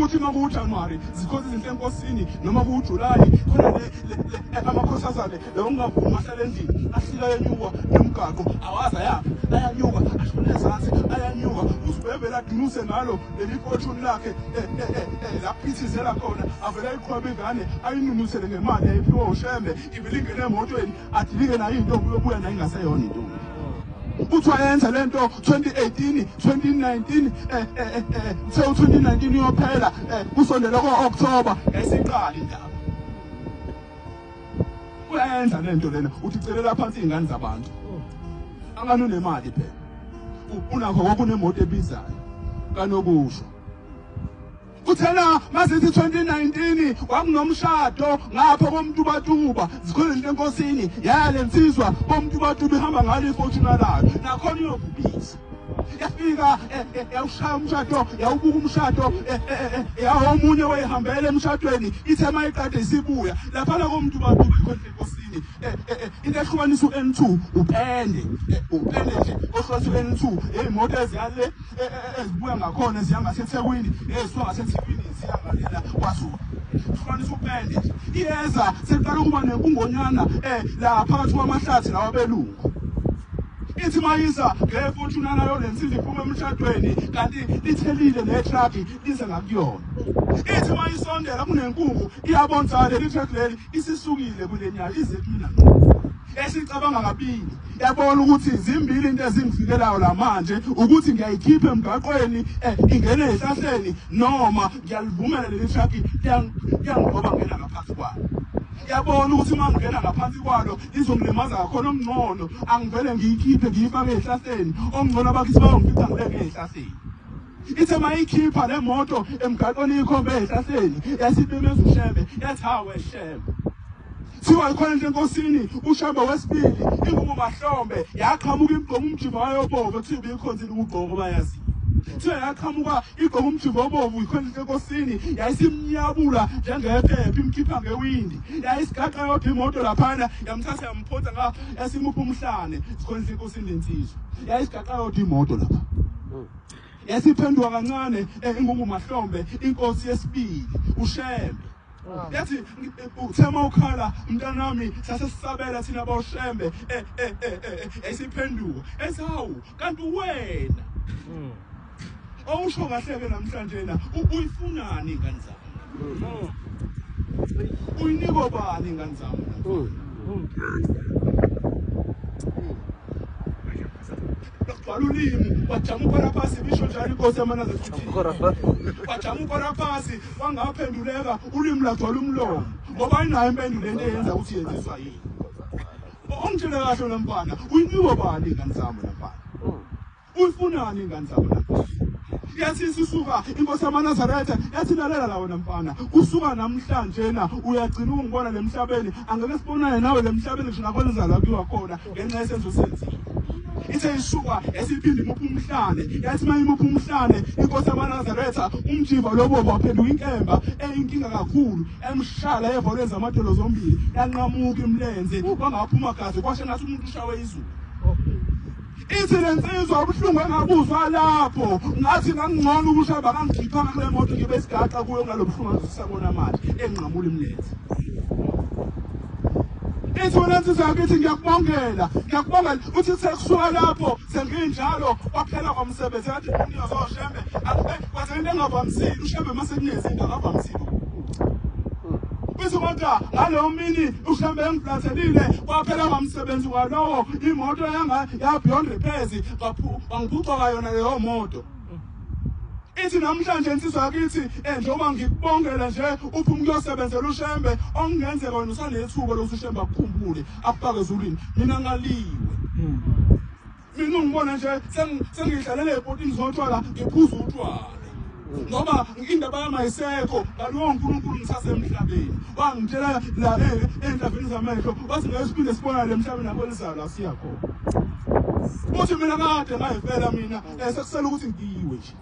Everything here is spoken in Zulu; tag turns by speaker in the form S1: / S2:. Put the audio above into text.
S1: Uthi uma kuwuJanuwari zikhona izinto enkosini noma kuwuJulayi khona amakhosazane lawo ungavumi ahlale endlini ahlika yenyuka nomgaqo awazi ayaphi ayanyuka ashone ezansi ayanyuka uzibhebhela adunuse ngalo leli fortune lakhe laphithizela khona avele ayiqhwabe ingane ayinunusele ngemali ayiphiwe uShembe ivele ingene emotweni adilike nayo intombi uyobuya nayo ingaseyona intombi. Uthi wayenza lento 2018 2019 uthe u2019 uyophela kusondela ko-October yayisiqala indaba. Uyayenza lento lena uthi celela phansi izingane zabantu. Angani unemali phela. Unakho konke unemoto ebizayo kanokusho. Uthena masithi 2019 kwakunomshado ngapha koMtubatuba zikhona into enkosini yaya lensizwa koMtubatuba ihamba ngalo iFortuner layo nakhona iyobubisa yafika yawushaya umshado yawubuka umshado yawomunye wayihambela emshadweni ithe mayiqede isibuya laphana koMtubatuba ikhona enkosini into ehlukanisa u-N2 upende upende nje ohlukanisa u-N2 eyimoto eziyale ezibuya ngakhona ziya ngaseThekwini ezisuka ngaseThekwini ziya ngalela kwaZulu hlukanisa upende nje iyeza sekuqala ukuba nenkungonyana la phakathi kwamahlathi lawa belungu ithi mayisa ngefortuna nayo lensizwa iphuma emshadweni kanti lithelile netruck lize ngakuyona ithi mayisondela kunenkungu iyabonsa leli truck leli isisukile kule nyawo ize kumina esicabanga kabili yabona ukuthi zimbili into ezingifikelayo la manje ukuthi ngiyayikhipha emgaqweni ingene ezihlahleni noma ngiyalivumela leli truck liyangigoba ngena ngaphansi kwalo. Yabona ukuthi uma ngingena ngaphansi kwalo lizongilimaza kakhona okungcono angivele ngiyikhiphe ngiyifake ezihlahleni okungcono abakithi bayongifica ngileke ezihlahleni. Ithe mayikhipha le moto emgaqweni ikhombe ezihlahleni yasibimeza uShembe yathi hawe Shembe. Thiwa ikhona into enkosini uShembe wesibili ingubo mahlombe yaqhamuka imgqomo umjiva wayo obomvu kuthiwa ibikhonzile ukugqoka bayazi. Thiwa yaqhamuka igqoka umjiva obomvu ikhona into enkosini yayisimnyabula njengephepha imkhipha ngewindi yayisigaqa yodwa imoto laphana yamthatha yamphonsa nga yasimupha umhlane sikhona into enkosini lensizwa yayisigaqa yodwa imoto lapha. Yasiphenduka kancane ingungu mahlombe inkosi yesibili uShembe. Yathi uthe mawukhala mntanami sase sisabela thina boShembe yayisiphenduka ethi hawu kanti wena awusho kahle ke namhlanje na uyifunani ingane zami uyinikwa bani ingane zami Lagcwala ulimi wajama uParapasi bisho njalo inkosi yamanazaretha wajama uParapasi wangaphenduleka ulimi lagcwala umlomo ngoba ayinayo impendulo lento eyenza ukuthi yenziswa yini. Ongitshele kahle wena mfana uyinikwa bani ingane zami wena mfana uyifunani ingane zami wena mfana. Yathi isisuka inkosi yamaNazaretha yathi lalela la wena mfana kusuka namhlanje na uyagcina ukungibona lemhlabeni angeke sibonane nawe lemhlabeni ngisho nakwenza la kuyiwa khona ngenxa yesenzo senzile. Ithe isuka esiphinde imupha umhlane yathi uma imupha umhlane inkosi yamaNazaretha umjiva lobovu waphenduka inkemba eyinkinga kakhulu emshala evolweni zamadolo zombili yanqamuka imilenze kwangaphuma gazi kwasho ngathi umuntu ushawe izulu. Ithi le nsizwa ubuhlungu engabuzwa lapho ngathi ngangingcono ukushaya bakangikhiphanga kule moto ngibe isigaxa kuyo ngalo buhlungu angizwisabona manje enqamula imilenze. Ithi wena nsizwa yakithi ngiyakubongela ngiyakubongela uthi sekusuka lapho senginjalo kwaphela kwamsebenzi kade umnikazi oshembe kwaze into engavamisile ushembe mase kunezinto akavamisile. Bithi kodwa ngaleyo mini uShembe engiflathelile kwaphela kwamsebenzi walowo imoto yanga ya beyond repairs bangiphuca kwayona leyo moto. Ithi namhlanje insizwa yakithi njengoba ngikubongela nje uphuma ukuyosebenzela uShembe okungenzeka wena usanethuba lokuthi uShembe akukhumbule akufake ezulwini mina ngaliwe. Mina ungibona nje sengidlalela ezipotini zotshwala ngiphuza utshwala ngoba indaba yami ayisekho ngalowo uNkulunkulu ngisasemhlabeni wangitshela la ey'nhlavini zamehlo wathi ngeke siphinde sibonane emhlabeni nakwelizayo la siya khona. Uthi mina kade ngayifela mina sekusele ukuthi ngiwe nje.